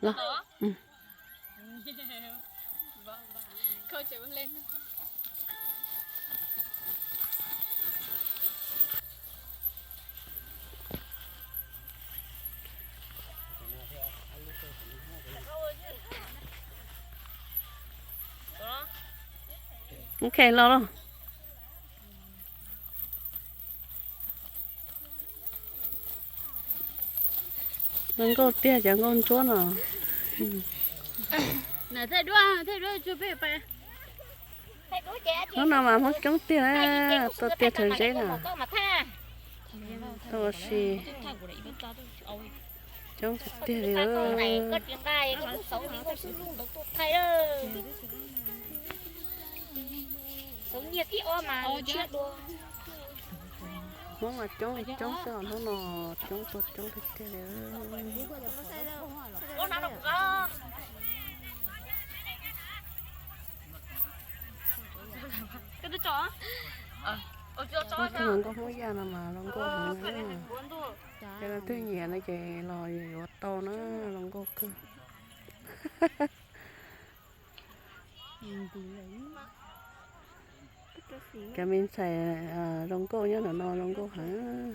Los. Ok, los los. Zoo nkauj tiag cov nkauj ntsuab no. Hnub no mas Hmoob coob tiag na, tuaj tiag rau zeb na. Tuaj ua si coob tiag tiag li. Hmoob mas coob li coob xwb os, hnub no coob tuaj coob tiag tiag li. Tus hluas nkauj Hmoob Yaj no mas zoo nkauj heev na. Ces leej twg nyiam no ces los yuav tau na, zoo nkauj kawg. Cov me ntxhais zoo nkauj nyob ntawm no zoo nkauj heev.